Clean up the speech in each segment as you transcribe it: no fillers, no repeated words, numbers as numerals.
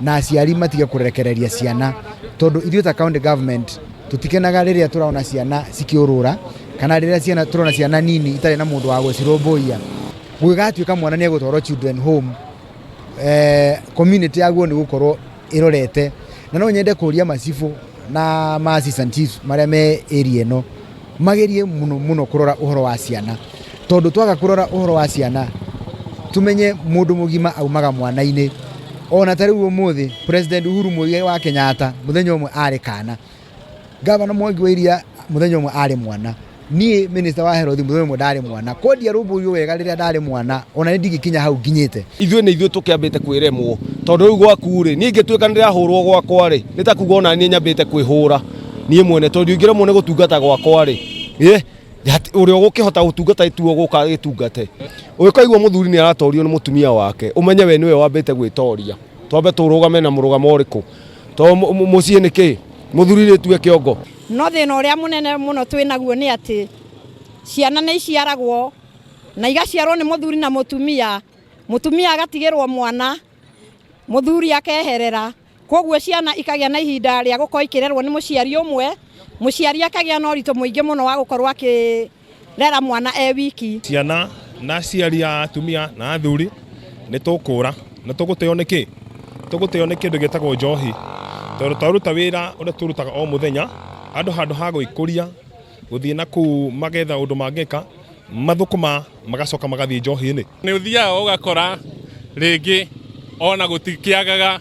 Na aciari matige kũrekereria ciana, tondũ ithuĩ ta county government tũtikenaga rĩrĩa tũrona ciana cikĩũrũra, kana rĩrĩa ciana tũrona ciana nini itarĩ na mũndũ wa gũcirũmbũiya. Gũgĩgatuĩka mwana nĩ egũtwarwo children home, community yaguo nĩ gũkorwo ĩrorete. Na no nyende kũria macibũ na ma assistant chiefs marĩa me area ĩno, magerie mũno mũno kũrora ũhoro wa ciana, tondũ twaga kũrora ũhoro wa ciana, tumenye mũndũ mũgima aumaga mwana-inĩ. Ona ta rĩu ũmũthĩ President Uhuru Muigai wa Kenyatta mũthenya ũmwe arĩ kana, Gavana Mwangi wa Iria mũthenya ũmwe arĩ mwana, niĩ minister wa health mũthenya ũmwe ndarĩ mwana. Korwo ndiarũmbũirio wega rĩrĩa ndarĩ mwana, ona nĩ ndingĩkinya hau nginyĩte. Ithuĩ nĩ ithuĩ tũkĩambĩte kwĩremwo, tondũ rĩu gwaku rĩ, niĩ ingĩtuĩka nĩ ndĩrahũrwo gwakwa rĩ, nĩ ta kuga ona niĩ nyambĩte kwĩhũra niĩ mwene, tondũ ingĩremwo nĩ gũtungata gwakwa rĩ, ũrĩa ũgũkĩhota gũtungata tuo gũka agĩtungate. Ũngĩkaigua mũthuri nĩ aratorio nĩ mũtumia wake, ũmenye we nĩwe wambĩte gwĩtoria. Twambe tũrũgame na mũrũgamo ũrĩkũ? Tondũ mũciĩ nĩ kĩ? Mũthuri nĩ tue kĩongo. No thĩna ũrĩa mũnene mũno twĩ naguo nĩ atĩ ciana nĩ iciaragwo na igaciarwo nĩ mũthuri na mũtumia, mũtumia agatigĩrwo mwana, mũthuri akeherera. Kwoguo ciana ikagĩa na ihinda rĩa gũkorwo ikĩrerwo nĩ mũciari ũmwe, mũciari akagĩa na ũritũ mũingĩ mũno wa gũkorwo akĩrera mwana e wiki. Ciana na aciari a atumia na athuri nĩ tũkũra na tũgũteo nĩ kĩ? Tũgũteo nĩ kĩndũ gĩtagwo njohi, tondũ twaruta wĩra ũrĩa tũrutaga o mũthenya, andũ handũ ha gwĩkũria, gũthiĩ na kũu magetha ũndũ mangĩka, mathũkũma magacoka magathiĩ njohi-inĩ. Nĩ ũthiaga ũgakora rĩngĩ ona gũtikĩagaga,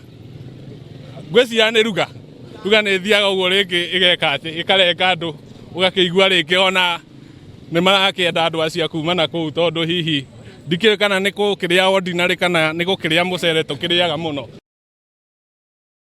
ngwĩciria nĩ ruga, ruga nĩ ĩthiaga ũguo rĩngĩ ĩgeka atĩ, ĩkarenga andũ, ũgakĩigua rĩngĩ ona nĩ marakĩenda andũ acio a kuma na kũu tondũ hihi ndikĩũĩ kana nĩ gũkĩrĩa ordinary kana nĩ gũkĩrĩa mũcere tũkĩrĩaga mũno.